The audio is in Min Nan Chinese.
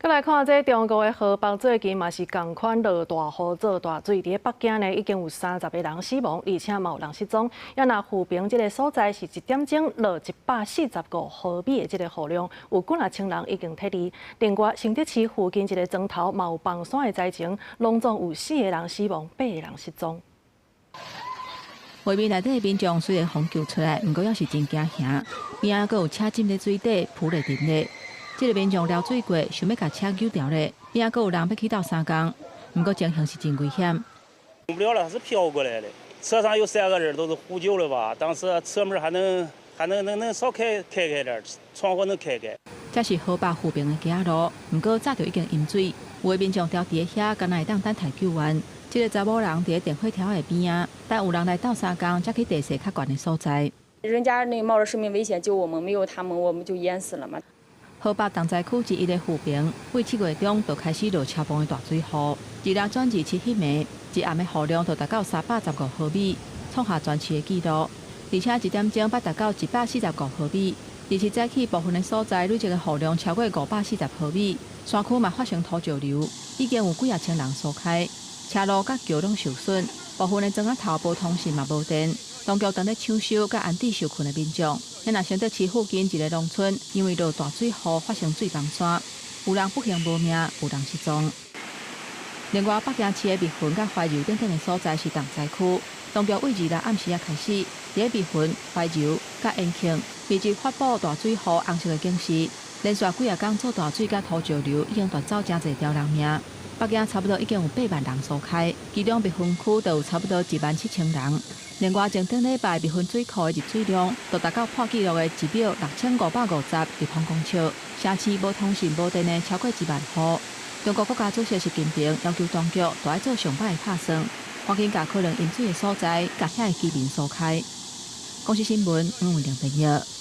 閣來看這中國的河北最近嘛是仝款落大雨做大水，佇北京呢已經有30個人死亡，而且嘛有人失蹤。啊若阜平這个所在是一點鐘落145毫米的這个雨量，有幾若千人已經撤離。另外，承德市附近一个莊頭嘛有崩山的災情，攏總有四個人死亡，八個人失蹤。畫面內底的民眾雖然予救出來，毋過猶是真驚嚇，邊仔閣有車浸佇水底，浮咧沉咧。這个民眾撩水過，想欲共車救掉咧，邊仔閣有人欲去鬥相共，毋過情形是真危險。不了了，他是飄過來的。車上有三個人，都是呼救了吧？當時車門還能還能能能稍開開開點，窗戶能開開。這是河北阜平的街仔路，毋過早就已經淹水，有的民眾牢佇遐，敢若會當等待救援。這个查某人佇電火柱的邊仔，等有人來鬥相共，才去地勢較懸的所在。人家那冒着生命危險救我們，沒有他們，我們就淹死了嘛。河北重災區之一的阜平，對7月中就開始落超磅的大水雨，二六轉27彼暝，一暗的雨量就達到315毫米，創下全市的紀錄。而且一點鐘捌達到145毫米，27早起部分的所在累積的雨量超過540毫米，山區嘛發生土石流，已經有幾仔千人疏開，車路佮橋攏受損，部分的莊仔頭無通訊嘛無電。當局正咧搶修佮安置受困的民眾。若承德市附近一个農村，因為落大水雨發生水崩山，有人不幸無命，有人失蹤。另外，北京市的蜜糞佮懷柔等等的所在是重災區，當局對26暗時仔開始，佇蜜糞、懷柔佮延慶密集發布大水雨紅色的警示，連續幾仔工做大水佮土石流，已經奪走誠濟條人命。北京差不多已經有8萬人疏開，其中蜜糞區就有差不多1萬7千人。另外，前頂禮拜蜜糞水庫的入水量就達到破紀錄的1秒6550立方公尺，城市無通訊無電的超過1萬戶。中國國家主席習近平要求當局都愛做上歹的拍算，趕緊共可能淹水的所在，共遐的居民疏開。公視新聞黃文玲編譯。